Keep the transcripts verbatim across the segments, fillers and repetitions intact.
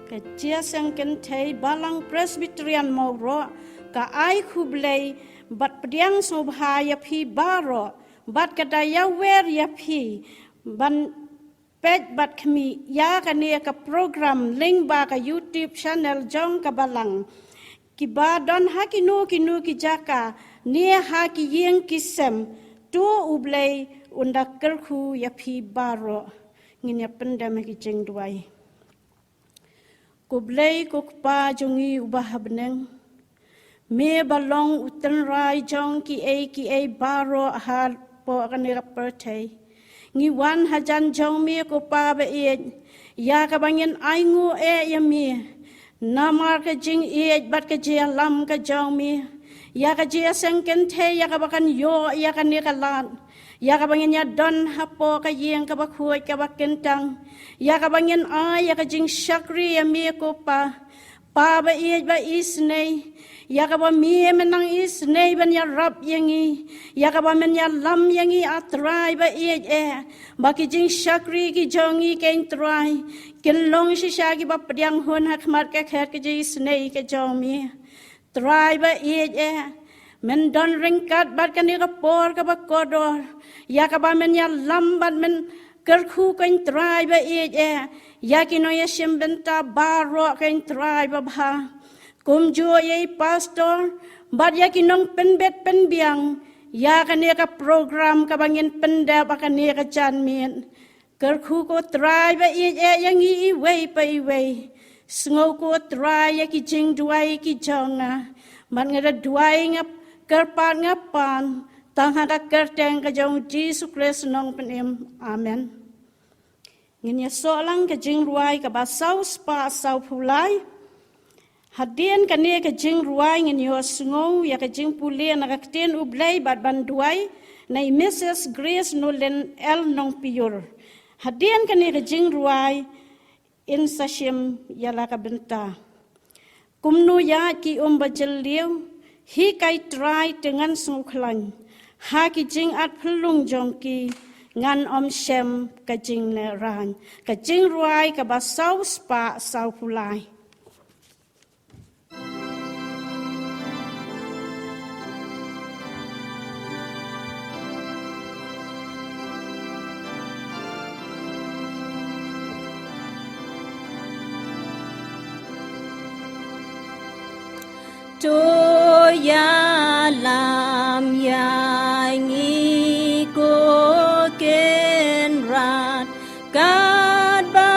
Ka Jingïaseng Kynthei Balang Presbyterian Mawroh ka ai khublei bad pdiang sngewbha ïa phi baroh, bad ka da ïawer ïa phi ban peit bad khmih ïa kane ka program lyngba ka YouTube channel jong ka Balang. Kiba don ha kino kino ki jaka ne ha ki ïing ki sem, to U Blei un da kyrkhu ïa phi baroh. Ngin ïa pyndem ha ki jingduwai. Ko Blei ko Kpa jong ngi uba ha bneng, me ba long u tynrai jong kiei kiei baroh hapoh kane ka pyrthei. Ngi wan hajan jong me ko Pa ba ïeit, ïa kaba ngin ainguh eh ïa me namar ka jingïeit bad ka jingïalam ka jong me, ïa ka Jingïaseng Kynthei ïa kaba kan ïoh ïa kane ka lad, ïa kaba ngin ïa don hapoh ka ïing kaba khuid kaba kyntang, ïa kaba ngin ai ïa ka jingshakri ïa me ko Pa. Pa ba ïeit ba isynei, ïa kaba me men nang isynei ban ïarap ïa ngi, ïa kaba men ïalam ïa ngi A Trai ba ïeit eh, ba ki jingshakri ki jong ngi kein Trai kin long shisha kiba pdiang hun ha khmat ka khet ka jingisynei ka jong me. Trai ba ïeit eh, men don ryngkat bad kane ka por kaba kordor, ïa kaba men ïalam bad men kyrkhu kein Trai ba ïeit eh, ïa ki nongïashim bynta baroh kein Trai babha. Kumjuh ïa i pastor bad ïa ki nongpynbit pynbiang ïa kane ka program kaba ngin pyndep ha kane ka janmiet. Kyrkhu ko Trai ba ïeit eh ïa ngi iwei pa iwei. Sngew ko Trai ïa ki jingduwai ki jong nga. Bad nga da duwai nga kyrpad nga pan tang ha ka kyrteng ka jong U Jisu Khrist Nongpynim. Amen. Ngin ïa soh lang ka jingrwai kaba saw spah saw phew lai. Hadien kane ka jingrwai ngin ïohsngew ïa ka jingpule na ka ktien U Blei bad ban duwai na i Mrs Grace Nolin L Nongpiur. Hadien kane ka jingrwai in sa shim ïa la ka bynta. Kumno ïa ki um ba jylliew, hikai Trai te ngan sngewkhlaiñ. Ha ki jingat phyllung jong ki ngan ym shem ka jinglehrain. Ka jingrwai kaba saw spah saw phew lai. To ïalam ïa ngi ko Kynrad, katba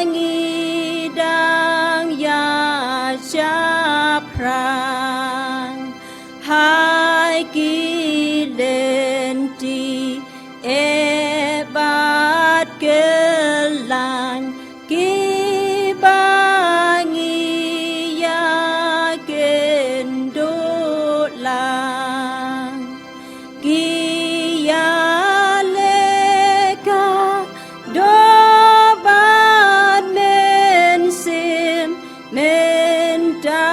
ngi dang ïa shaphrang. Ha ki lynti eh bad kyllaiñ, kiba ngi ïa kynduh lang. Ki ïa leh ka doh bad mynsiem, mynta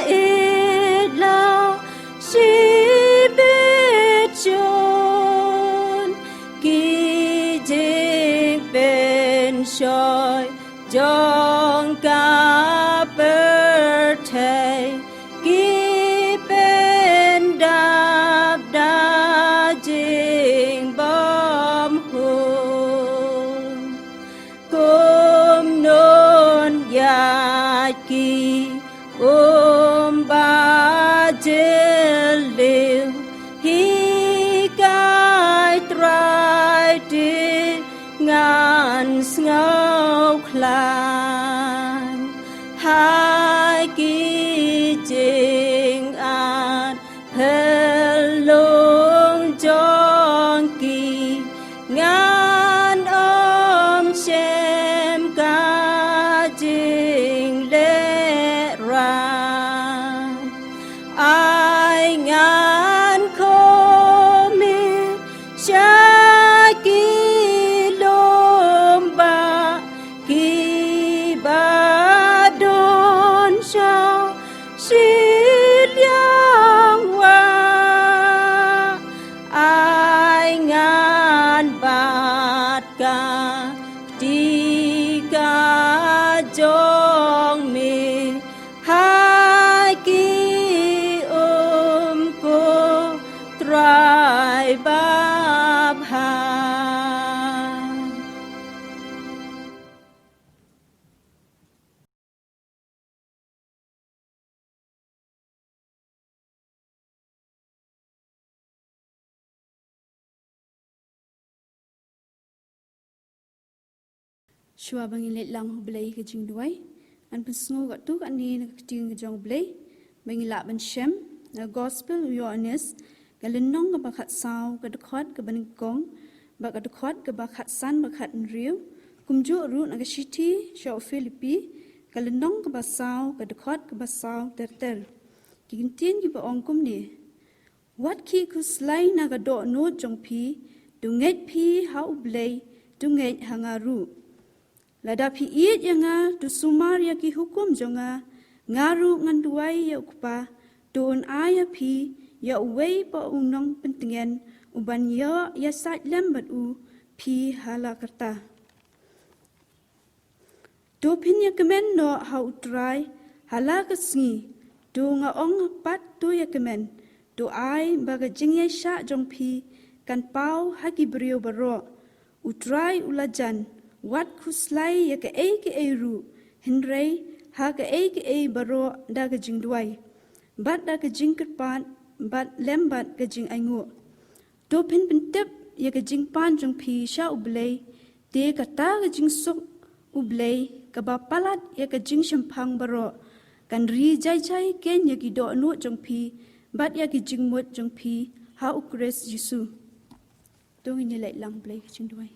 ïa la shibit shon. Ki jingpynshoi jong ka pyrthei, ki pyndap da jingbymhun. Kumno ïa ki um ba jylliew, hikai Trai te ngan sngewkhlaiñ. Ha ki jingat phyllung jong ki, ngan ym shem ka jinglehrain. Ai ngan khmih sha ki lum ba kiba don sha shiliang wah. Ai ngan bat ka ti ka jong Shuwa ba ngin leit lang ha U Blei ka jingduwai, ngan pynsngew katto katne na ka ktien ka jong U Blei ba ngin lah ban shem na Gospel u Ïoannis, ka lynnong kaba khatsaw, ka dkhot kaba nyngkong bad ka dkhot kaba khatsan bad khathynriew. Kumjuh ruh na ka shithi sha u Philippi, ka lynnong kaba saw, ka dkhot kaba saw ter ter. Ki kyntien kiba ong kumne: Wat khih khuslai na ka dohnud jong phi, to ngeit phi ha U Blei, to ngeit ha nga ruh. Lada phi ïeit ïa nga, to sumar ïa ki hukum jong nga. Nga ruh ngan duwai ïa U Kpa, to un ai ïa phi ïa uwei pat u nongpyntngen, uban ïoh ïasaid lem bad u phi ha la karta. To phin ïa kmen noh ha U Trai ha la ka sngi. To, nga ong pat, to ïa kmen. To ai ba ka jingïaishah jong phi kan paw ha ki briew baroh. U Trai u la jan. Wat khuslai ïa kaei kaei ruh, hynrei ha kaei kaei baroh da ka jingduwai bad da ka jingkyrpad bad lem bad ka jingainguh, to phin pyntip ïa ka jingpan jong phi sha U Blei. Te kata ka jingsuk U Blei kaba palat ïa ka jingshemphang baroh kan ri jai jai keiñ ïa ki dohnud jong phi bad ïa ki jingmut jong phi ha U Khrist Jisu. To ngin ïa leit lang ha U Blei ka jingduwai.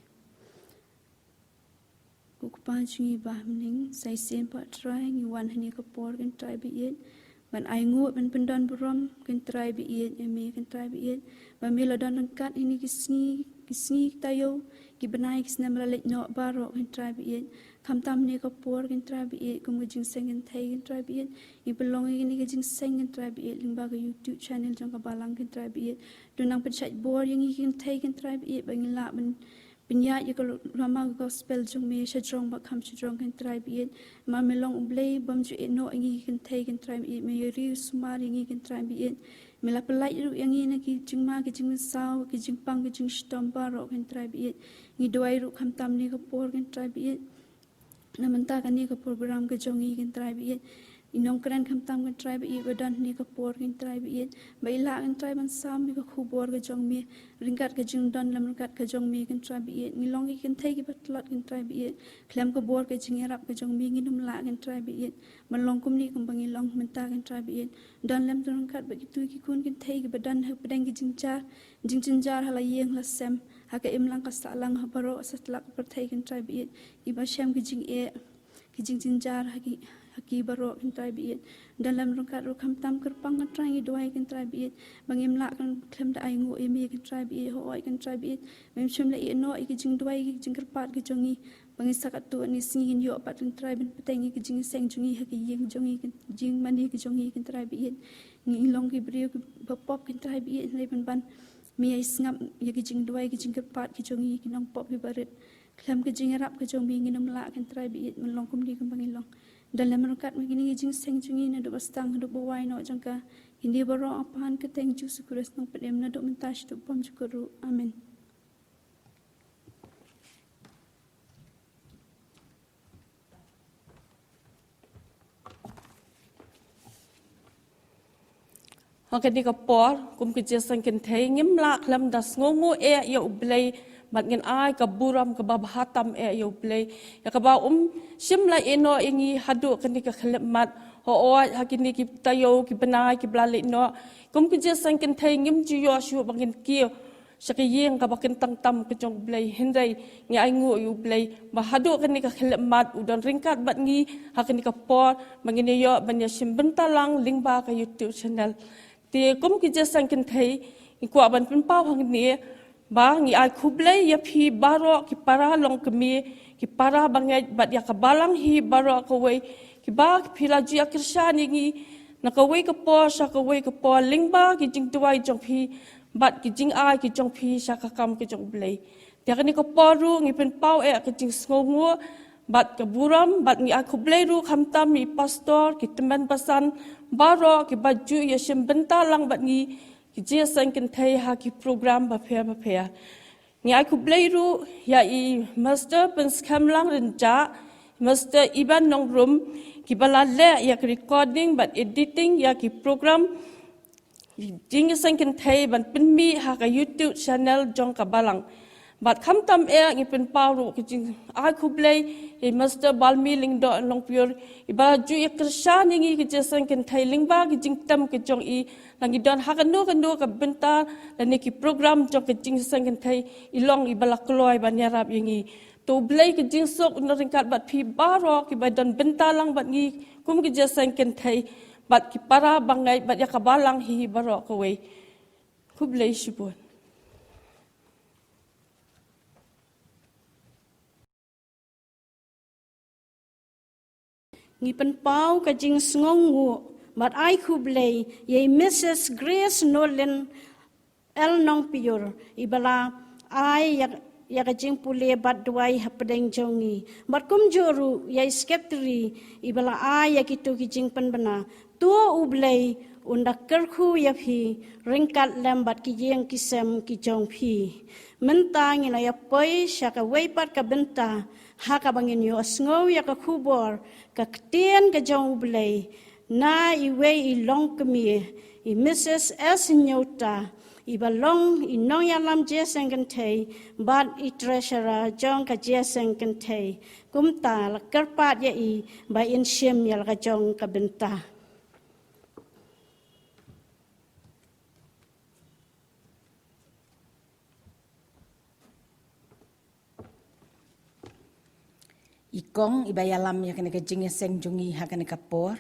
Ko Kpa jong ngi ba ha bneng, sa shisien pat Trai, ngi wan ha kane ka por, ko Trai ba ïeit, ban ainguh, ban pyndonburom, ko Trai ba ïeit, ïa me ko Trai ba ïeit, ba me la don ryngkat ha kine ki sngi, ki sngi ki taïew, ki bnai ki snem ba la leit noh baroh, ko Trai ba ïeit. Khamtam ha kane ka por, ko Trai ba ïeit, kum ka Jingïaseng Kynthei, ko Trai ba ïeit, ngi pynlong ïa kane ka jingïaseng, ko Trai ba ïeit, lyngba ka YouTube channel jong ka Balang, ko Trai ba ïeit. To nang pynshait bor ïa ngi ki kynthei, ko Trai ba ïeit, ba ngin lah ban pynïaid ïa ka rama ka gospel jong me shajrong bad kham shajrong, ko Trai ba ïeit. Namar me long U Blei bym ju ïehnoh ïa ngi ki kynthei, ko Trai ba ïeit. Me ïa ri sumar ïa ngi, ko Trai ba ïeit. Me la pyllait ruh ïa ngi na ki jingma ki jingmynsaw, ki jingpang ki jingshitom baroh, ko Trai ba ïeit. Ngi duwai ruh khamtam ha kane ka por, ko Trai ba ïeit, na bynta kane ka program ka jong ngi, ko Trai ba ïeit. Ngi nongkren khamtam, ko Trai ba ïeit, ba don ha kane ka por, ko Trai ba ïeit, ba i lah, ko Trai, ban sam ïa ka khubor ka jong me ryngkat ka jingdon lem ryngkat ka jong me, ko Trai ba ïeit. Ngi long ki kynthei kiba tlot, ko Trai ba ïeit. Khlem ka bor ka jingïarap ka jong me ngin ym lah, ko Trai ba ïeit, ban long kumne kumba ngi long mynta, ko Trai ba ïeit. Don lem ryngkat bad kito ki khun kynthei kiba don hapdeng ki jingjar, jingjynjar ha la ïing la sem, ha ka imlang ka sahlang, ha baroh satlak pyrthei, ko Trai ba ïeit. Kiba shem ki jingeh, ki jingjynjar ha ki, ha ki baroh, ko Trai ba ïeit. Don lem ryngkat ruh khamtam, kyrpang, ko Trai, ngi duwai, ko Trai ba ïeit, ba ngim lah khlem da ainguh ïa me, ko Trai ba ïeit, hooid, ko Trai ba ïeit, ba ngim shym la ïehnoh ïa ki jingduwai, ki jingkyrpad ka jong ngi, ba ngin sa katto katne sngi ngin ïoh pat, ko Trai, ban bteng ïa ki jingïaseng jong ngi ha ki ïing jong ngi, ki jingmane ki jong ngi, ko Trai ba ïeit. Ngi long ki briew kiba pop, ko Trai ba ïeit, hynrei pynban me ïai sngap ïa ki jingduwai, ki jingkyrpad ki jong ngi ki nongpop kiba rit. Khlem ka jingïarap ka jong me ngin ym lah, ko Trai ba ïeit, ban long kumne kumba ngi long. Don lem ryngkat ma kine ki jingïaseng jong ngi naduh ba sdang haduh ba wai noh jong ka. Kine baroh nga pan ha ka kyrteng Jisu Khrist, Nongpynim, naduh mynta shaduh bymjukut ruh. Amen. Ha kane ka por, kum ka Jingïaseng Kynthei, ngim lah khlem da sngewnguh eh ïa U Blei, bad ngin ai ka burom kaba bha tam eh ïa U Blei, ïa kaba um shym la ïehnoh ïa ngi haduh kane ka khyllipmat. Hooid, ha kine ki taïew ki bnai kiba la leit noh, kum ka Jingïaseng Kynthei, ngim ju ïoh shuh ba ngin kiew sha ka ïing kaba kyntang tam ka jong U Blei, hynrei ngi ainguh ïa U Blei ba haduh kane ka khyllipmat u don ryngkat bad ngi ha kane ka por, ba ngin ïoh ban ïashim bynta lang lyngba ka YouTube channel. Te kum ka Jingïaseng Kynthei, ngi kwah ban pynpaw hangne ba ngi ai khublei ïa phi baroh, ki para longkmie, ki para bangeit, bad ïa ka Balang hi baroh kawei, kiba phi la ju ïakyrshan ïa ngi na kawei ka por sha kawei ka por lyngba ki jingduwai jong phi bad ki jingai ki jong phi sha ka kam ka jong U Blei. Te ha kane ka por ruh ngi pynpaw eh ka jingsngewnguh bad ka burom, bad ngi ai khublei ruh khamtam ïa i pastor, ki tymmen basan baroh kiba ju ïashim bynta lang bad ngi, ki Jingïaseng Kynthei, ha ki program bapher bapher. Ngi ai khublei ruh ïa i Mister Pynskhem Lang Rynjah, Mister Iban Nongrum, kiba la leh ïa ka recording bad editing ïa ki program Jingïaseng Kynthei ban pynmih ha ka YouTube channel jong ka Balang. Bad khamtam eh ngi pynpaw ruh ka jingai khublei ïa i Mister Balmi Lyngdoh Nongpyiur, iba ju ïa kyrshan ïa ngi ka jingïaseng kynthei lyngba ka jingtem ka jong i, la ngi don ha kano kano ka bynta lane ki program jong ka jingïaseng kynthei, i long iba la kloi ban ïarap ïa ngi. To U Blei ka jingsuk un ryngkat bad phi baroh kiba don bynta lang bad ngi kum ka jingïaseng kynthei, bad ki para bangeit bad ïa ka balang hi baroh kawei. Khublei shibun. Ngi pynpaw ka jingsngewnguh bad ai khublei ïa i Missus Grace Nolan L Nongpyiur, iba la ai ïa, ïa ka jingpule bad duwai hapdeng jong ngi. Bad kumjuh ruh ïa i Secretary, iba la ai ïa kito ki jingpynbna. To U Blei un da kyrkhu ïa phi ryngkat lem bad ki ïing ki sem ki jong phi. Mynta ngin ïa poi sha kawei pat ka bynta ha kaba ngin ïohsngew ïa ka khubor ka ktien ka jong U Blei na iwei i longkmie, i Missus S Nyota, iba long i nongïalam jingïaseng kynthei bad i treasurer jong ka jingïaseng kynthei. Kumta la kyrpad ïa i ba in shim ïa la ka jong ka bynta. I kong iba ïalam ïa kane ka jingïaseng jong ngi ha kane ka por.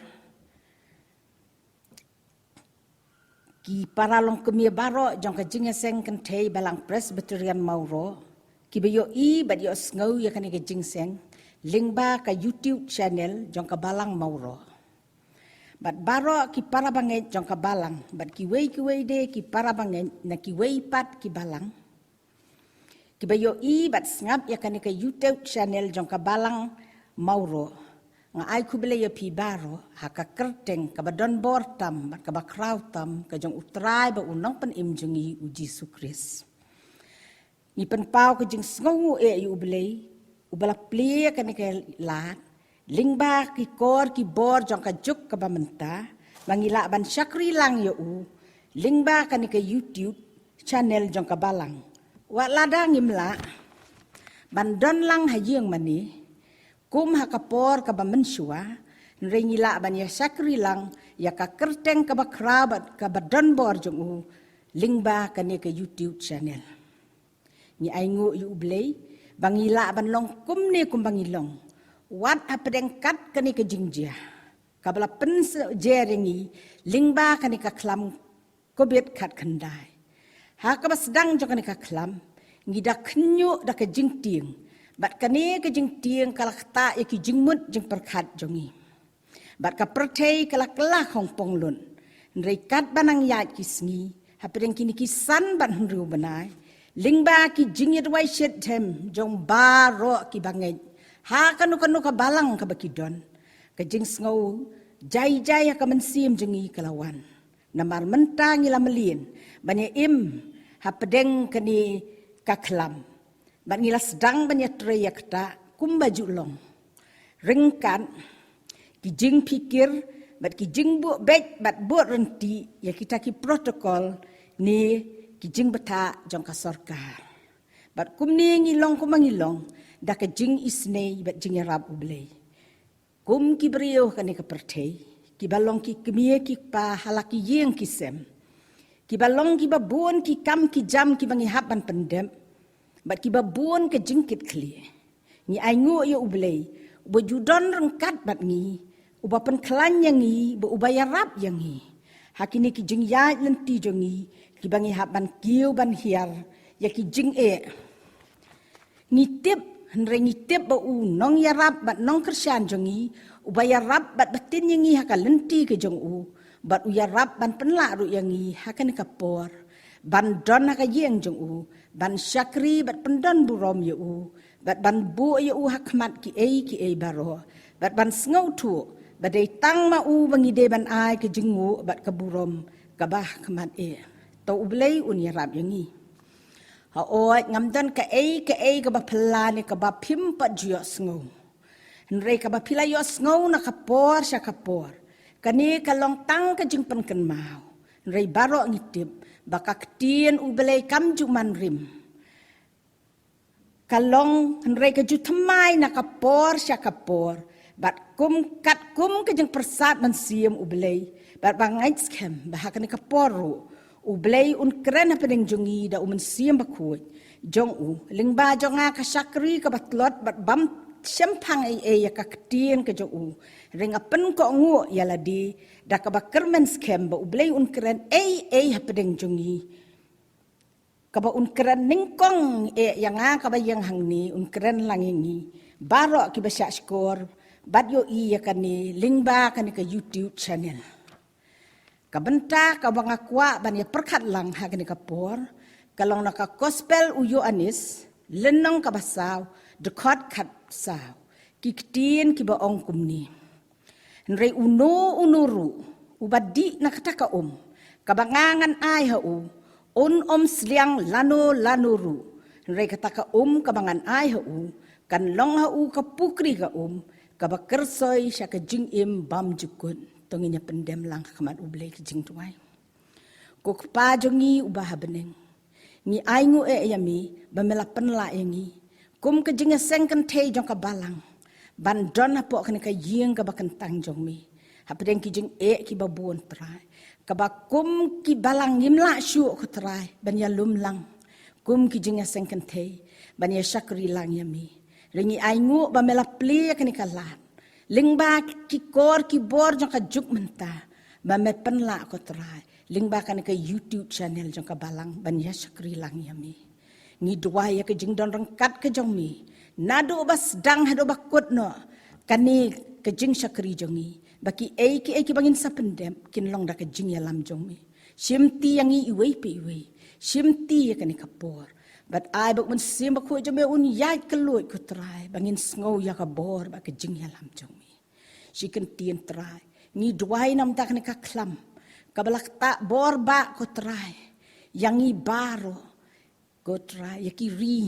Ki para longkmie baroh jong ka jingïaseng kynthei Balang Presbyterian Mawroh, kiba ïohi bad ïohsngew ïa kane ka jingïaseng lyngba ka YouTube channel jong ka Balang Mawroh. Bad baroh ki para bangeit jong ka Balang, bad kiwei kiwei de ki para bangeit na kiwei pat ki Balang, kiba ïohi bad sngap ïa kane ka YouTube channel jong ka Balang Mawroh. Nga ai khublei ïa phi baroh ha ka kyrteng kaba don bor tam bad kaba khraw tam ka jong U Trai bad U Nongpynim jong ngi U Jisu Khrist. Ngi pynpaw ka jingsngewnguh eh ïa U Blei, uba la plie kane ka lad lyngba ki kor ki bor jong ka juk kaba mynta, ba ngi lah ban shakri lang ïa u lyngba kane ka YouTube channel jong ka Balang. Wat lada ngim lah ban don lang ha ïing mane kum ha ka por kaba mynshuwa, hynrei ngi lah ban ïa shakri lang ïa ka kyrteng kaba khraw bad kaba don bor jong u lyngba kane ka YouTube channel. Ngi ainguh ïa U Blei ba ngi lah ban long kumne kumba ngi long, wat hapdeng kat kane ka jingjia kaba la pynjer ïa ngi lyngba kane ka khlam Covid khatkhyndai. Ha kaba sdang jong kane ka khlam, ngi da khynñiuh da ka jingtieng, bad kane ka jingtieng ka la ktah ïa ki jingmut jingpyrkhat jong ngi. Bad ka pyrthei ka la kylla khongpong lut. Hynrei katba nang ïaid ki sngi, hapdeng kine ki san bad hynriew bnai, lyngba ki jingïaduwai shitom jong baroh ki bangeit ha kano kano ka Balang kaba ki don, ka jingsngew jai jai ha ka mynsiem jong ngi ka la wan. Namar mynta ngi la mlien ban ïa im hapdeng kane ka khlam, bad ngi la sdang ban ïatrei ïa kata kumba ju long, ryngkat ki jingpyrkhat bad ki jingbuh beit bad buh ryntih ïa kita ki protocol ne ki jingbthah jong ka sorkar. Bad kumne ngi long kumba ngi long da ka jingisynei bad jingïarap U Blei. Kum ki briew kane ka pyrthei, kiba long ki kmie ki kpa ha la ki ïing ki sem, kiba long kiba bun ki kam ki jam kiba ngi hap ban pyndep, bad kiba bun ka jingkitkhlieh, ngi ainguh ïa U Blei uba ju don ryngkat bad ngi, uba pynkhlaiñ ïa ngi bad uba ïarap ïa ngi ha kine ki jingïaid lynti jong ngi kiba ngi hap ban kiew ban hiar ïa ki jingeh. Ngi tip, hynrei ngi tip ba u nongïarap bad nongkyrshan jong ngi, uba ïarap bad batin ïa ngi ha ka lynti ka jong u, bad u ïarap ban pynlah ruh ïa ngi ha kane ka por ban don ha ka ïing jong u, ban shakri bad pyndon burom ïa u, bad ban buh ïa u ha khmat kiei kiei baroh, bad ban sngewthuh ba dei tang ma u ba ngi dei ban ai ka jingnguh bad ka burom kaba ha khmat eh. To U Blei un ïarap ïa ngi. Hooid, ngam don kaei kaei kaba phylla ne kaba phim pat ju ïohsngew. Hynrei kaba phi la ïohsngew na ka por sha ka por, kane ka long tang ka jingpynkynmaw. Hynrei baroh ngi tip ba ka ktien U Blei kam ju man rim. Ka long hynrei ka ju thymmai na ka por sha ka por, bad kum katkum ka jingpyrsad mynsiem U Blei, bad ba ngeit skhem ba ha kane ka por ruh U Blei un kren hapdeng jong ngi da U Mynsiem Bakhuid jong u, lyngba jong nga ka shakri kaba tlot bad bym shemphang ei ei ïa ka ktien ka jong u. Hynrei nga pynkohnguh ïa lade da kaba kyrmen skhem ba U Blei un kren ei ei hapdeng jong ngi, kaba un kren nyngkong eh ïa nga kaba ïeng hangne, un kren lang ïa ngi baroh kiba shah shkor bad ïohi ïa kane lyngba kane ka YouTube channel. Ka bynta kaba nga kwah ban ïa pyrkhat lang ha kane ka por ka long na ka Gospel u Ïoannis, lynnong kaba saw, dkhot khatsaw. Ki ktien kiba ong kumne: Hynrei uno uno ruh uba dih na kata ka um kaba nga ngan ai ha u, un ym sliang lano lano ruh. Hynrei kata ka um kaba ngan ai ha u kan long ha u ka pukri ka um kaba kyrsoi sha ka jingim bymjukut. To ngin ïa pyndem lang ha khmat U Blei ka jingduwai. Ko Kpa jong ngi uba ha bneng, ngi ainguh eh ïa me ba me la pynlah ïa ngi kum ka jingïaseng kynthei jong ka balang ban don hapoh kane ka ïing kaba kyntang jong me hapdeng ki jingeh kiba bun, Trai, kaba kum ki balang ngim lah shuh, ko Trai, ban ïalum lang kum ki jingïaseng kynthei ban ïa shakri lang ïa me. Hynrei ngi ainguh ba me la plie ïa kane ka lad lyngba ki kor ki bor jong ka juk mynta, ba me pynlah, ko Trai, lyngba kane ka YouTube channel jong ka balang ban ïa shakri lang ïa me. Ngi duwai ïa ka jingdon ryngkat ka jong me naduh ba sdang haduh ba kut noh kane ka jingshakri jong ngi, ba kiei kiei kiba ngin sa pyndep kin long da ka jingïalam jong me. Shimti ïa ngi iwei pa iwei, shimti ïa kane ka por, bad ai ba U Mynsiem Bakhuid jong me un ïaid kylluid, ko Trai, ba ngin sngew ïa ka bor bad ka jingïalam jong me. Shi kyntien, Trai, ngi duwai namar kane ka khlam kaba la ktah bor bah, ko Trai, ïa ngi baroh, ko Trai, ïa ki ri,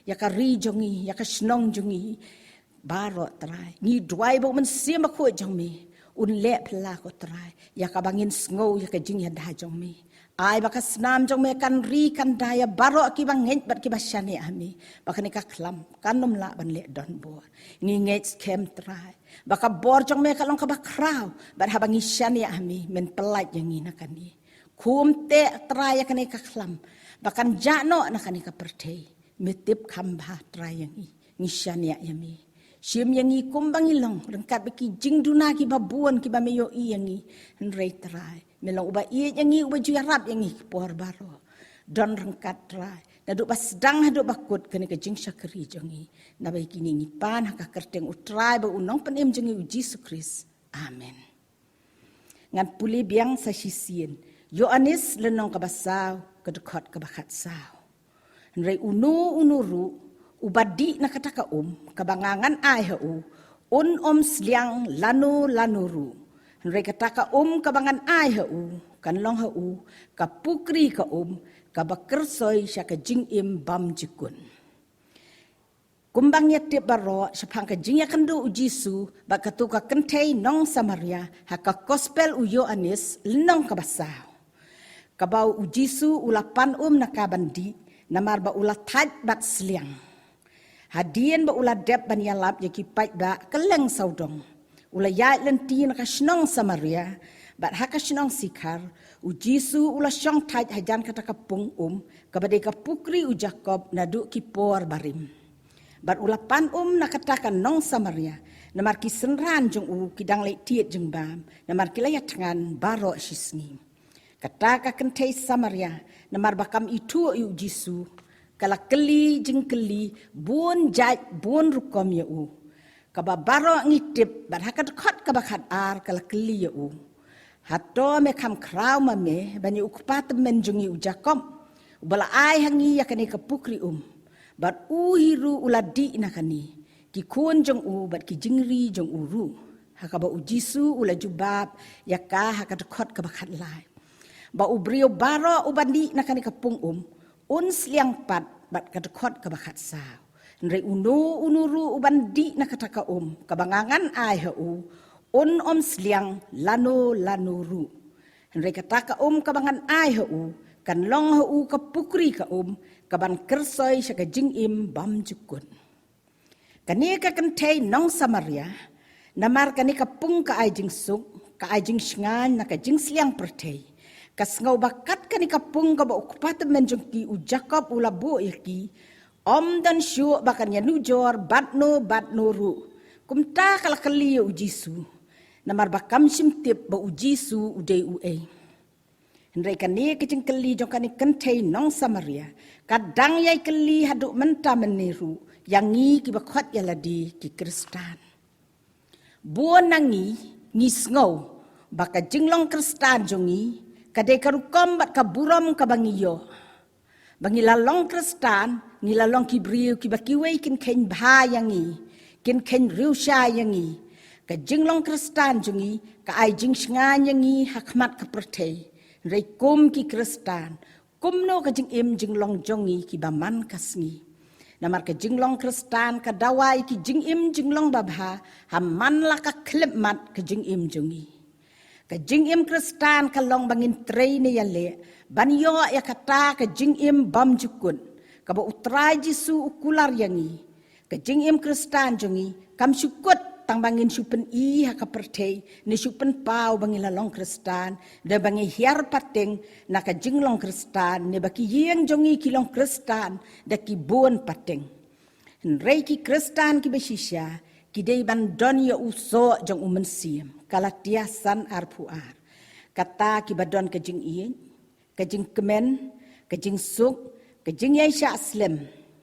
ïa ka ri jong ngi, ïa ka shnong jong ngi baroh, Trai. Ngi duwai ba U Mynsiem Bakhuid jong me un leh phylla, ko Trai, ïa kaba ngin sngew ïa ka jingïada jong me. Ai ba ka snam jong me kan ri kan da ïa baroh kiba ngeit bad kiba shaniah ha me, ba kane ka khlam kan ym lah ban leh donbor. Ngi ngeit skhem, Trai, ba ka bor jong me ka long kaba khraw, bad haba ngi shaniah ha me, men pyllait ïa ngi na kane. Khum teh, Trai, ïa kane ka khlam ba kan jah noh na kane ka pyrthei. Me tip kham bha, Trai, ïa ngi, ngi shaniah ïa me. Shim ïa ngi kumba ngi long, ryngkat bad ki jingduna kiba bun kiba me ïohi ïa ngi. Hynrei, Trai, me long uba ïeit ïa ngi, uba ju ïarap ïa ngi ki por baroh. Don ryngkat, Trai, naduh ba sdang haduh ba kut kane ka jingshakri jong ngi. Naba ïa kine ngi pan ha ka kyrteng U Trai bad U Nongpynim jong ngi, U Jisu Khrist. Amen. Ngan pule biang sa shisien Ïoannis lynnong kaba saw, ka dkhot kaba khatsaw. Hynrei uno uno ruh uba dih na kata ka um kaba nga ngan ai ha u, un ym sliang lano lano ruh. Hynrei kata ka um kaba ngan ai ha u kan long ha u ka pukri ka um kaba kyrsoi sha ka jingim bymjukut. Kumba ngi ïa tip baroh, shaphang ka jingïakynduh U Jisu bad kato ka kynthei nong Samaria ha ka Gospel u Ïoannis lynnong kaba saw, kaba U Jisu u la pan um na ka ban dih, namar ba u la thait bad sliang. Hadien ba u la dep ban ïalap ïa ki paidbah kylleng sawdong, u la ïaid lynti na ka shnong Samaria, bad ha ka shnong Sikhar, U Jisu u la shong thait hajan kata ka pung um, kaba dei ka pukri u Jakob naduh ki por barim. Bad u la pan um na kata ka nong Samaria, namar ki synran jong u ki dang leit thied jingbam, namar ki la ïathngan baroh shisngi. Kata ka kynthei Samaria, namar ba kam ithuh ïa U Jisu, ka la kylli jingkylli bun jait bun rukom ïa u, kaba baroh ngi tip, bad ha ka dkhot kaba khatar ka la kylli ïa u: Hato me kham khraw ma me ban ïa u kpa tymmen jong ngi u Jakob, uba la ai ha ngi ïa kane ka pukri um? Bad u hi ruh u la dih na kane, ki khun jong u bad ki jingri jong u ruh. Ha kaba U Jisu u la jubab ïa ka ha ka dkhot kaba khatlai, ba u briew baroh uba dih na kane ka pung um un sliang pat. Bad ka dkhot kaba khatsaw: Hynrei uno uno ruh uban dih na kata ka um kaba nga ngan ai ha u, un ym sliang lano lano ruh. Hynrei kata ka um kaba ngan ai ha u kan long ha u ka pukri ka um kaban kyrsoi sha ka jingim bymjukut. Kane ka kynthei nong Samaria, namar kane ka pung ka ai jingsuk, ka ai jingshngaiñ na ka jingsliang pyrthei. Ka sngew ba kat kane ka pung kaba u kpa tymmen jong ki u Jakob u la buh ïa ki, ym don shuh ba kan ïanujor bad no bad no ruh. Kumta ka la kylli ïa u Jisu, namar ba kam shym tip ba u Jisu u dei uei. Hynrei kane ka jingkylli jong kane ka kynthei nong Samaria ka dang ïai kylli haduh mynta mynne ruh ïa ngi kiba khot ïa lade ki Khristan. Bun na ngi ngi sngew ba ka jinglong Khristan jong ngi ka dei ka rukom bad ka burom kaba ngi ïoh. Ba ngi la long Khristan, ngi la long ki briew kiba kiwei kin kheiñ bha ïa ngi, kin kheiñ riewshai ïa ngi. Ka jinglong Khristan jong ngi ka ai jingshngaiñ ïa ngi ha khmat ka pyrthei. Hynrei kum ki Khristan, kumno ka jingim jinglong jong ngi kiba man ka sngi? Namar ka jinglong Khristan ka dawa ïa ki jingim jinglong babha ha man la ka khyllipmat ka jingim jong ngi. Ka jingim Khristan ka long ba ngin trei ne ïaleh ban ïoh ïa kata ka jingim bymjukut kaba u Trai Jisu u kular ïa ngi. Ka jingim Khristan jong ngi kam shu kut tang ba ngin shu pyni ha ka pyrthei ne shu pynpaw ba ngi la long Khristan, da ba ngi hiar pateng na ka jinglong Khristan, ne ba ki ïing jong ngi ki long Khristan da ki bun pateng. Hynrei ki Khristan kiba shisha ki dei ban don ïa u soh jong u Mynsiem. Galatia san arphew ar. Kata kiba don ka jingïeit, ka jingkmen, ka jingsuk, ka jingïaishah slem,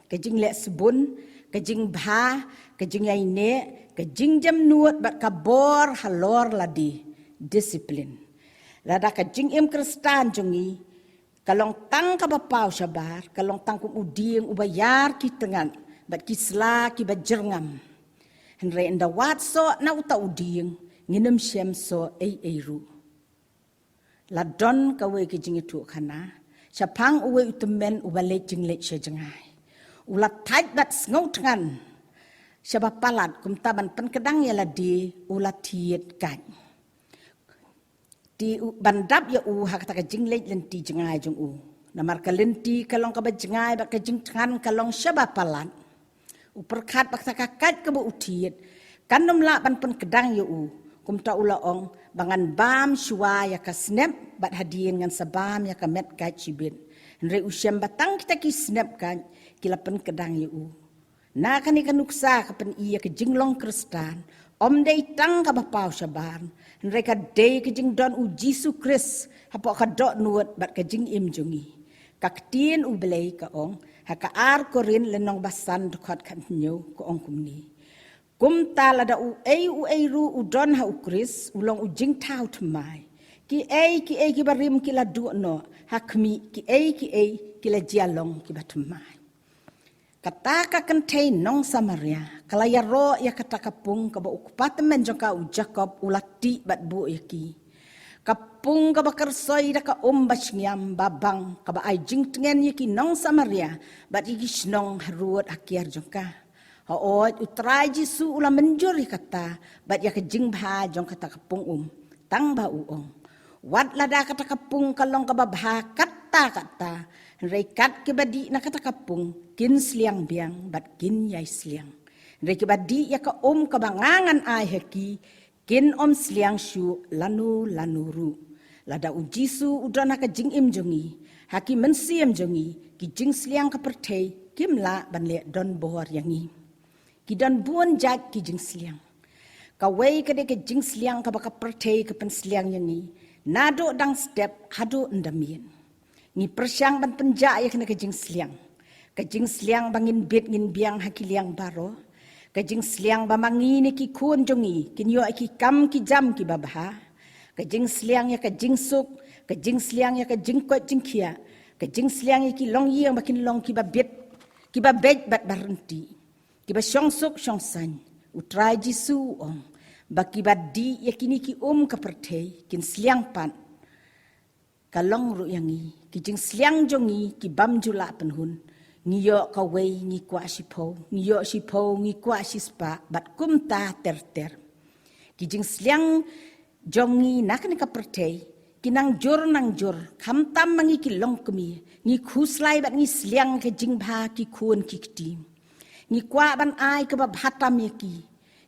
ka jingleh sbun, ka jingbha, ka jingïaineh, ka jingjemnud bad ka bor halor lade, disiplin. Lada ka jingim Khristan jong ngi ka long tang kaba paw shabar, ka long tang kum u dieng uba ïar ki tnat bad ki sla kiba jyrngam. Hynrei ynda wad soh na uta u dieng, ngin ym shem soh ei ei ruh. La don kawei ka jingïathuhkhana shaphang uwei u tymmen uba leit jingleit sha jngai. U la thait bad sngewthngan shaba palat, kumta ban pynkdang ïa lade u la thied kait. Te u, ban dap ïa u ha kata ka jingleit lynti jngai jong u. Namar ka lynti ka long kaba jngai bad ka jingthngan ka long shaba palat. U pyrkhat ba kata ka kait kaba u thied kan ym lah ban pynkdang ïa u. Kumta u la ong ba ngan bam shuwa ïa ka snep bad hadien ngan sa bam ïa ka met kait shibit. Hynrei u shem ba tang kita ki snep kait ki la pynkdang ïa u. Na kane ka nuksa ka pyni ïa ka jinglong Khristan ym dei tang kaba paw shabar, hynrei ka dei ka jingdon u Jisu Khrist hapoh ka dohnud bad ka jingim jong ngi. Ka ktien U Blei ka ong ha ka ar Korinth lynnong ba san dkhot khathynñiew, ka ong kumne: Kumta lada uei uei ruh u don ha u Khrist, u long u jingthaw thymmai. Kiei kiei kiba rim ki la duh noh, ha khmih kiei kiei ki la jia long kiba thymmai. Kata ka kynthei nong Samaria ka la ïaroh ïa kata ka pung kaba u kpa tymmen jong ka u Jakob u la tih bad buh ïa ki. Ka pung kaba kyrsoi da ka um ba shngiam ba bang, kaba ai jingtngen ïa ki nong Samaria bad ïa ki shnong harud hakiar jong ka. Hooid, u Trai Jisu u la mynjur ïa kata bad ïa ka jingbha jong kata ka pung um. Tang ba u ong, wat lada kata ka pung ka long kaba bha katta katta, hynrei kat kiba dih na kata ka pung kin sliang biang bad kin ïai sliang. Hynrei kiba dih ïa ka um kaba nga ngan ai ha ki kin ym sliang shuh lano lano ruh. Lada u Jisu u don ha ka jingim jong ngi, ha ki mynsiem jong ngi, ki jingsliang ka pyrthei kim lah ban leh donbor ïa ngi. Ki don bun jait ki jingsliang. Kawei ka dei ka jingsliang kaba ka pyrthei ka pynsliang ïa ngi naduh dang step haduh ynda miet. Ngi pyrshang ban pynjah ïa kane ka jingsliang. Ka jingsliang ba ngin bit ngin biang ha ki liang baroh. Ka jingsliang ba ma ngi ne ki khun jong ngi kin ïoh ïa ki kam ki jam kiba bha. Ka jingsliang ïa ka jingsuk, ka jingsliang ïa ka jingkoit jingkhiah, ka jingsliang ïa ki longïing ba kin long kiba bit, kiba beit bad ba ryntih, kiba shongsuk shongsaiñ. U Trai Jisu u ong ba kiba dih ïa kine ki um ka pyrthei kin sliang pat. Ka long ruh ïa ngi, ki jingsliang jong ngi ki bym ju lah pynhun. Ngi ïoh kawei ngi kwah shiphew, ngi ïoh shiphew ngi kwah shispah, bad kumta ter ter. Ki jingsliang jong ngi na kane ka pyrthei Ki nang jur nang jur, khamtam ma ngi ki longkmie, ngi khuslai bad ngi sliang ka jingbha ki khun ki kti. Ngi kwah ban ai kaba bha tam ïa ki.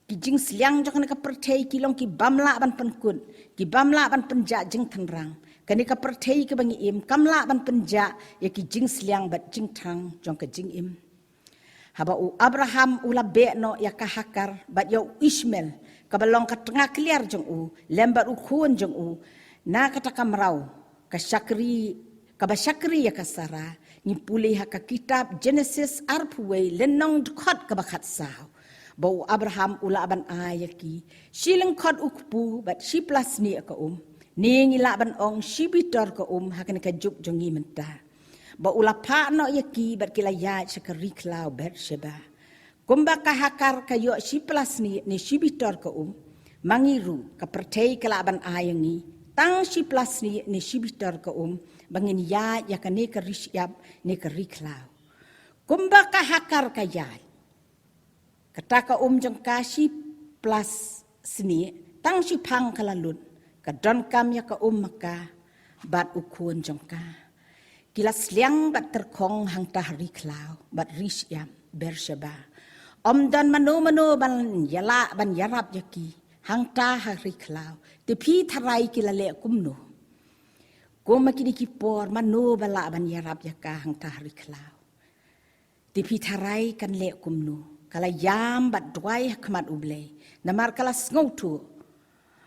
Ki jingsliang jong kane ka pyrthei ki long ki bym lah ban pynkut, ki bym lah ban pynjah jingtynrang. Kane ka pyrthei kaba ngi im kam lah ban pynjah ïa ki jingsliang bad jingthrang jong ka jingim. Haba u Abraham u la beh noh ïa ka Hagar bad ïa u Ishmael, kaba long ka tnga kliar jong u, lem bad u khun jong u, na kata ka mraw, ka shakri, kaba shakri ïa ka Sarah, ngi pule ha ka kitab Genesis arphew wei lynnong dkhot kaba khatsaw. Ba u Abraham u lah ban ai ïa ki shi lyngkhot u kpu bad shi pla snieh ka um. Ne ngi lah ban ong shi bitor ka um ha kane ka juk jong ngi mynta. Ba u la phah noh ïa ki bad ki la ïaid sha ka ri khlaw Beersheba. Kumba ka Hagar ka ïoh shi pla snieh ne shi bitor ka um, ma ngi ruh ka pyrthei ka lah ban ai ïa ngi tang shi pla snieh ne shi bitor ka um, ba ngin ïaid ïa kane ka ri shyiap ne ka ri khlaw. Kumba ka Hagar ka ïaid, kata ka um jong ka shi pla snieh, tang shiphang ka la lut, ka donkam ïa ka um ma ka bad u khun jong ka. Ki la sliang bad tyrkhong hangta ha ri khlaw bad ri shyiap Beersheba. Ym don mano mano ban ïalah ban ïarap ïa ki hangta ha ri khlaw. Te phi tharai ki la leh kumno? Kum ma kine ki por, mano ba lah ban ïarap ïa ka hangta ha ri khlaw? Te phi tharai kan leh kumno? Ka la ïam bad duwai ha khmat U Blei, namar ka la sngewthuh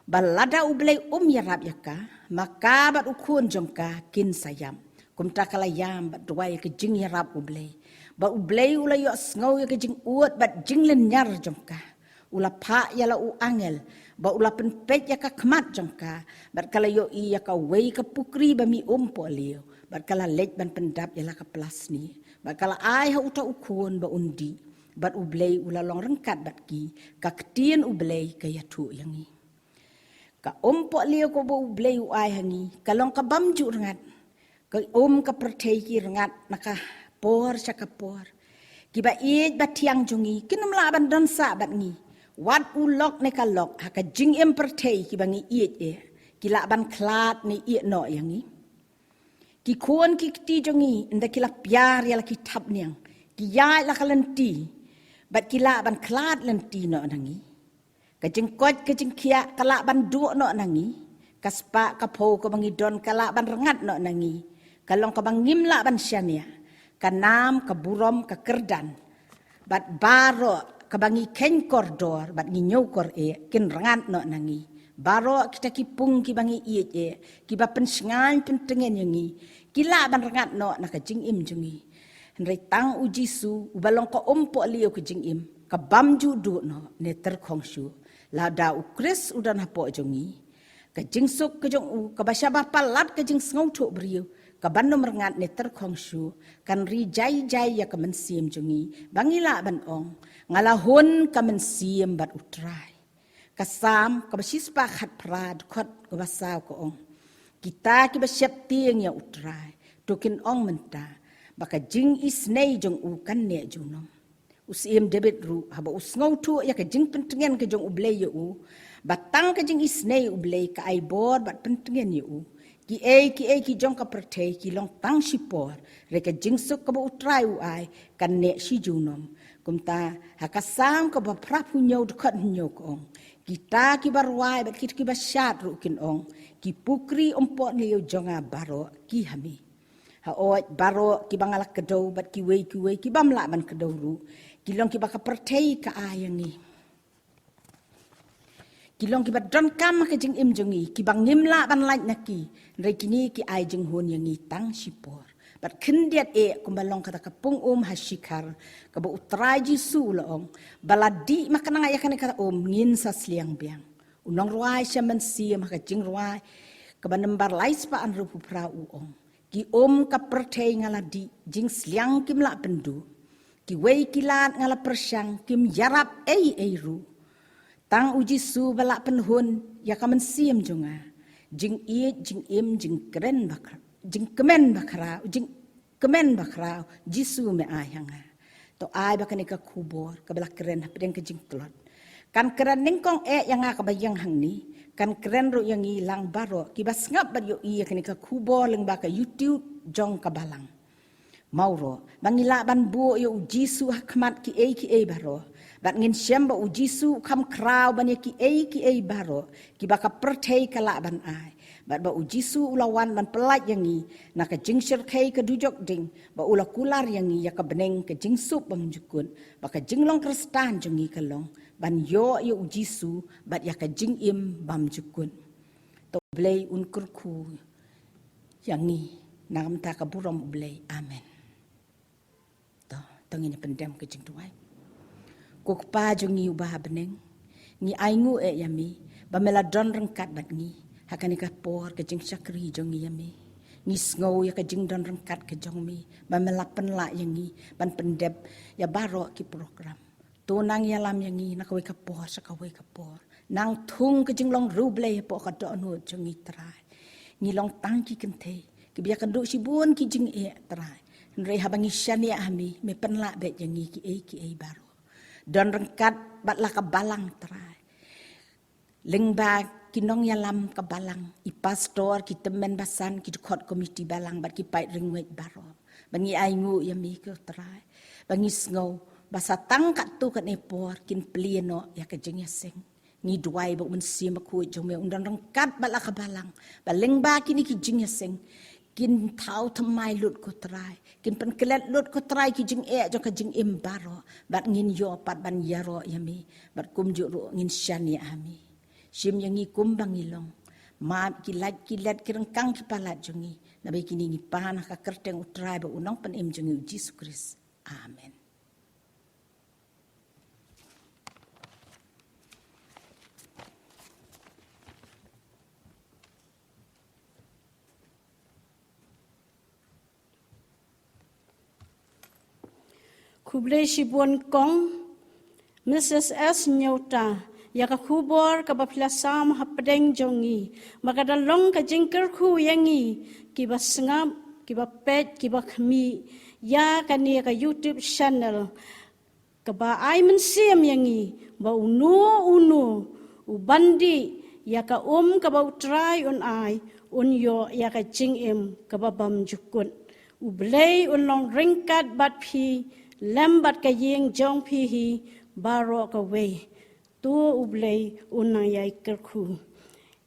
ba lada U Blei um ïarap ïa ka, ma ka bad u khun jong ka kin sa ïap. Kumta ka la ïam bad duwai ïa ka jingïarap U Blei, ba U Blei u la ïohsngew ïa ka jingud bad jinglynñiar jong ka. U la phah ïa la u angel ba u la pynpeit ïa ka khmat jong ka, bad ka la ïohi ïa kawei ka pukri ba mih um pohliew, bad ka la leit ban pyndap ïa la ka pla snieh, bad ka la ai ha uta u khun ba un dih, bad U Blei u la long ryngkat bad ki, ka ktien U Blei ka ïathuh ïa ngi. Ka um pohliew kaba U Blei u ai ha ngi ka long ka bym ju rngat. Ka um ka pyrthei ki rngat na ka por sha ka por. Kiba ïeit ba thiang jong ngi kin ym lah ban don sah bad ngi. Wat u lok ne ka lok ha ka jingim pyrthei kiba ngi ïeit eh, ki lah ban khlad ne ïeh noh ïa ngi. Ki khun ki kti jong ngi, ynda ki la piar ïa la ki thapniang, ki ïaid la ka lynti, bad ki lah ban khlad lynti noh na ngi. Ka jingkoit ka jingkhiah ka lah ban duh noh na ngi. Ka spah ka phew kaba ngi don ka lah ban rngat noh na ngi. Ka long kaba ngim lah ban shaniah. Ka nam, ka burom, ka kyrdan, bad baroh kaba ngi kheiñ kordor bad ngi ñiewkor eh, kin rngat noh na ngi. Baroh kita ki pung kiba ngi ïeit eh, kiba pynshngaiñ pyntngen ïa ngi, ki lah ban rngat noh na ka jingim jong ngi. Hynrei tang U Jisu, uba long ka um pohliew ka jingim, ka bym ju duh noh ne tyrkhong shuh. Lada U Khrist u don hapoh jong ngi, ka jingsuk ka jong u, kaba shaba palat ka jingsngewthuh briew, ka bym rngat ne tyrkhong shuh, kan ri jai jai ïa ka mynsiem jong ngi, ba ngi lah ban ong, nga la hun ka mynsiem bad U Trai. Ka Salm kaba shispah khatphra, dkhot kaba saw ka ong, kita kiba sheptieng ïa U Trai, to kin ong mynta, ba ka jingisynei jong u kan neh junom. U Syiem David ruh, haba u sngewthuh ïa ka jingpyntngen ka jong U Blei ïa u, ba tang ka jingisynei U Blei ka ai bor bad pyntngen ïa u. Kiei kiei ki jong ka pyrthei ki long tang shipor, hynrei ka jingsuk kaba U Trai u ai kan neh shi junom. Kumta ha ka Salm kaba phraphew hynñiew, dkhot hynñiew ka ong, kita kiba rwai bad kita kiba shad ruh kin ong, ki pukri um pohliew jong nga baroh ki ha me. Hooid, baroh kiba nga la kdew bad kiwei kiwei ki bym lah ban kdew ruh, ki long kiba ka pyrthei ka ai ïa ngi. Ki long kiba donkam ha ka jingim jong ngi, kiba ngim lah ban lait na ki, hynrei kine ki ai jinghun ïa ngi tang shipor. Bad khyndiat eh, kumba long kata ka pung um ha shikhar, kaba U Trai Jisu u la ong, ba la dih makna ïa kane ka um ngin sa sliang biang. U nongrwai sha mynsiem ha ka jingrwai kaba nambar lai spah hynriewphew phra u ong, ki um ka pyrthei nga la dih, jingsliang kim lah pynduh. Kiwei ki lad nga la pyrshang, kim ïarap ei ei ruh. Tang U Jisu ba lah pynhun ïa ka mynsiem jong nga. Jingïeit, jingim, jingkren ba khra-, jingkmen ba khraw, jingkmen ba khraw, Jisu me ai ha nga. To ai ba kane ka khubor kaba la kren hapdeng ka jingtlot Kan kren nyngkong eh ïa nga kaba ïeng hangne, kan kren ruh ïa ngi lang baroh kiba sngap bad ïohi ïa kane ka khubor lyngba ka YouTube jong ka balang. Mawroh, ba ngi lah ban buh ïa u Jisu ha khmat kiei kiei baroh. Bad ngin shem ba u Jisu u kham khraw ban ïa kiei kiei baroh kiba ka pyrthei ka lah ban ai. Bad ba u Jisu u la wan ban pyllait ïa ngi na ka jingshyrkhei ka dujok ding, ba u la kular ïa ngi ïa ka bneng ka jingsuk bymjukut, ba ka jinglong Khristan jong ngi ka long ban ïoh ïa u Jisu bad ïa ka jingim bymjukut. To U Blei un kyrkhu ïa ngi na ka bynta ka burom U Blei. Amen. To, to ngin ïa pyndem ka jingduwai. Ko Kpa jong ngi uba ha bneng, ngi ainguh eh ïa me ba me la don ryngkat bad ngi ha kane ka por ka jingshakri jong ngi ïa me. Ngi sngew ïa ka jingdon ryngkat ka jong me ba me la pynlah ïa ngi ban pyndep ïa baroh ki program. To nang ïalam ïa ngi na kawei ka por sha kawei ka por. Nang thung ka jinglong riewblei hapoh ka dohnud jong ngi Trai. Ngi long tang ki kynthei kiba ïakynduh shibun ki jingeh Trai. Hynrei haba ngi shaniah ha me, me pynlah beit ïa ngi kiei kiei baroh. Don ryngkat bad la ka balang Trai. Lyngba ki nongïalam ka balang, i pastor, ki tymmen basan, ki dkhot komiti balang bad ki paid ringwei baroh. Ba ngi ainguh ïa me ko Trai. Ba ngi sngew ba sa tang katto katne por kin plie noh ïa ka jingïaseng. Ngi duwai ba u Mynsiem Bakhuid jong me un don ryngkat bad la ka balang. Ba lyngba kine ki jingïaseng kin thaw thymmai lut ko Trai. Kin pynklet lut ko Trai ki jingeh jong ka jingim baroh. Bad ngin ïoh pat ban ïaroh ïa me. Bad kumjuh ruh ngin shaniah ha me. Shim ïa ngi kumba ngi long. Map ki lait ki let ki ryngkang ki palat jong ngi. Naba ïa kine ngi pan ha ka kyrteng u Trai bad u Nongpynim jong ngi u Jisu Khrist. Amen. Khublei shibun kong Mrs S Nyota, ïa ka khubor kaba phi la sam hapdeng jong ngi, ba ka da long ka jingkyrkhu ïa ngi kiba sngap, kiba peit, kiba khmih ïa kane ka YouTube channel. Kaba ai mynsiem ïa ngi ba uno uno u ban dih ïa ka um kaba u Trai un ai, un ïoh ïa ka jingim kaba bymjukut. U Blei un long ryngkat bad phi lem bad ka ïing jong phi hi baroh kawei. To U Blei un nang ïai kyrkhu.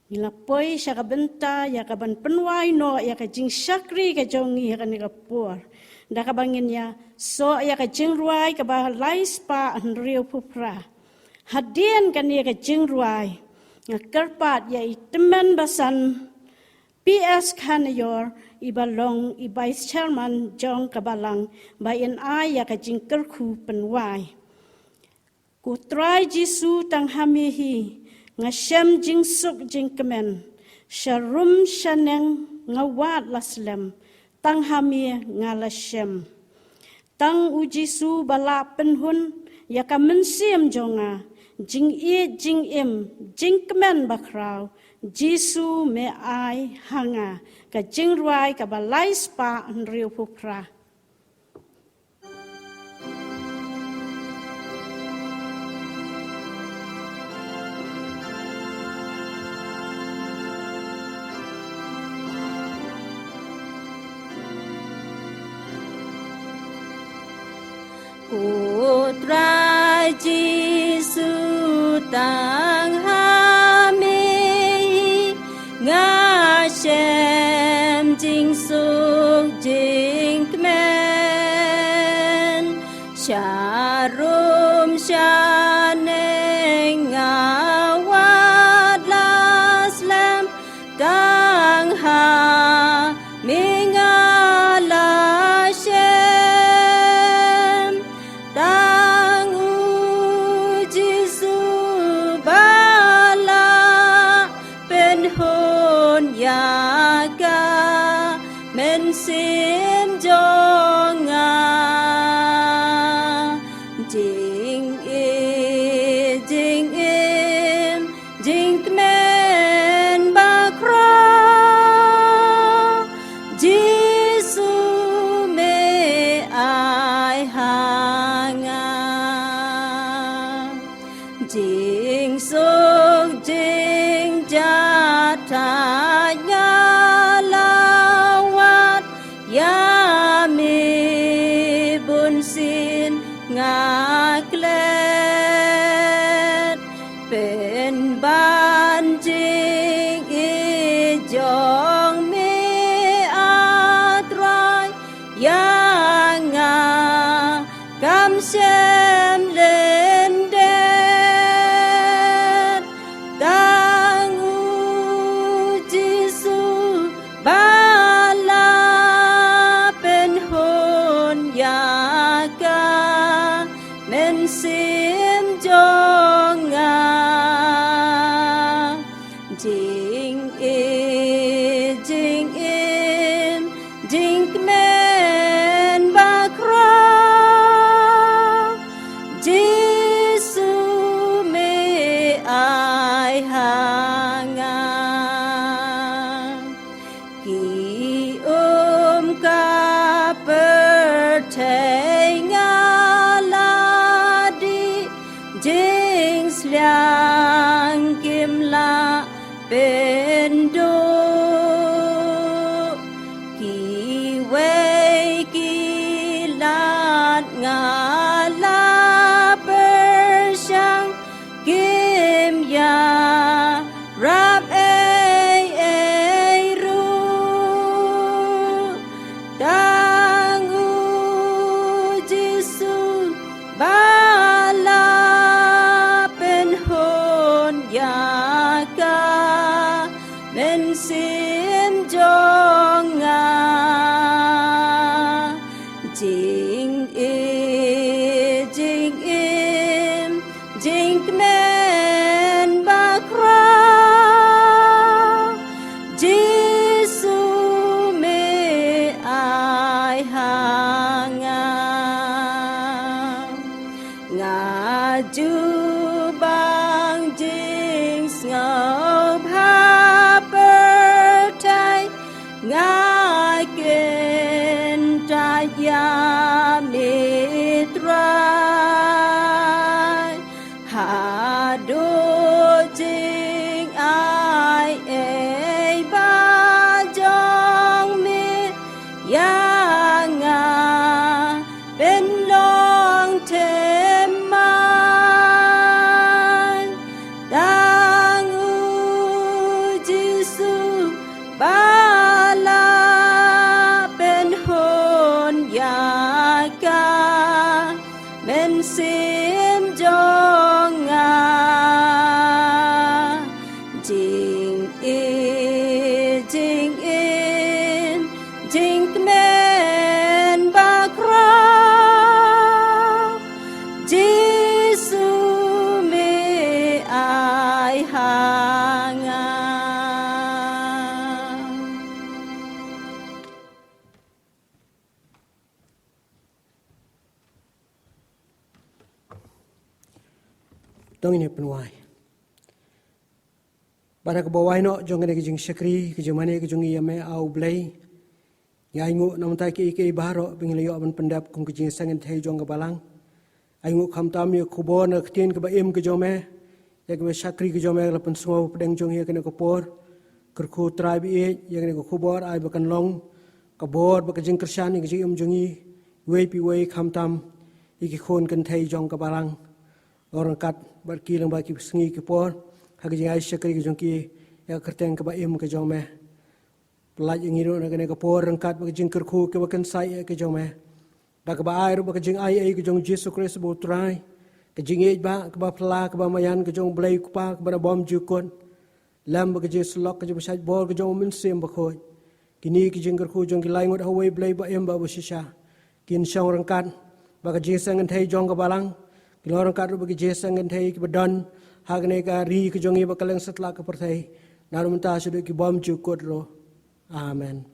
Ngi la poi sha ka bynta ïa ka ban pynwai noh ïa ka jingshakri ka jong ngi ha kane ka por. Da kaba ngin ïasoh ïa ka jingrwai kaba lai spah hynriewphew phra. Hadien kane ka jingrwai, nga kyrpad ïa i tymmen basan P S Khanaior, iba long i vice chairman jong ka balang, ba in ai ïa ka jingkyrkhu pynwai. Ko Trai Jisu, tang ha me hi nga shem jingsuk jingkmen. Sha rum sha neng nga wad la slem, tang ha me nga la shem. Tang U Jisu ba lah pynhun ïa ka mynsiem jong nga. Jingïeit, jingim, jingkmen bakhraw, Jisu me ai ha nga ka jingrwai kaba lai spah hynriewphew phra. Ko Trai Jisu, tang ha me hi nga shem jingsuk jingkmen. Jingsuk jingjahthait nga la wad ïa me bunsien nga klet. Pynban jingïeit jong me, A Trai, ïa nga kam shym lyndet. Tang U Jisu ba la pynhun ïa ka mynsiem jong nga. Jingïeit jingim jingkmen bakhraw, Jisu me ai ha nga. Ki um ka pyrthei nga la dih, jingsliang kim lah pynduh. Kiwei ki lad nga la pyrshang, kim ïarap ei ei ruh. Tang U Jisu ba la pynhun ïa ka mynsiem jong nga. Jingïeit jingim jingkmen bakhraw, Jisu me ai ha nga. Nga ju bang jingsngewbha pyrthei, nga kyntait ïa me Trai. Haduh jingai ei ba jong me ïa nga pynlong thymmai. Tang U Jisu ba la pynhun ïa ka mynsiem jong nga. Jingïeit jingim jingkmen bakhraw, Jisu me ai ha nga. To ngin ïa pynwai. Bad ha kaba wai noh jong kane ka jingshakri ka jingmane ka jong ngi ïa me, A U Blei, ngi ainguh namar kiei kiei baroh ba ngi la ïoh ban pyndep kum ka jingïaseng kynthei jong ka balang. Ainguh khamtam ïa ka khubor na ka ktien kaba im ka jong me, ïa kaba shakri ka jong me ka la pynsngew hapdeng jong ngi ha kane ka por. Kyrkhu Trai ba ïeit, ïa kane ka khubor ai ba kan long ka bor bad ka jingkyrshan ïa ka jingim jong ngi, iwei pa iwei, khamtam ïa ki khun kynthei jong ka balang. Ong ryngkat bad ki lyngba ki sngi ki por ha ka jingai shakri ka jong ki ïa ka kyrteng kaba im ka jong me. Pyllait ïa ngi ruh na kane ka por ryngkat bad ka jingkyrkhu kaba kynsai ïa ka jong me. Da kaba ai ruh bad ka jingai ei ka jong U Jisu Khrist ba U Trai, ka jingïeit ba kaba phylla kaba maïan ka jong U Blei U Kpa kaba na bymjukut, lem bad ka jingsyllok ka jingpynshlur bor ka jong U Mynsiem Bakhuid. Kine ki jingkyrkhu jong ki lai ngut ha uwei U Blei ba im bad ba shisha kin shong ryngkat bad ka jingïaseng kynthei jong ka balang, kin long ryngkat ruh bad ka jingïaseng kynthei kiba don ha kane ka ri ka jong ngi bad kylleng satlak ka pyrthei, naduh mynta shaduh ki bymjukut ruh. Amen.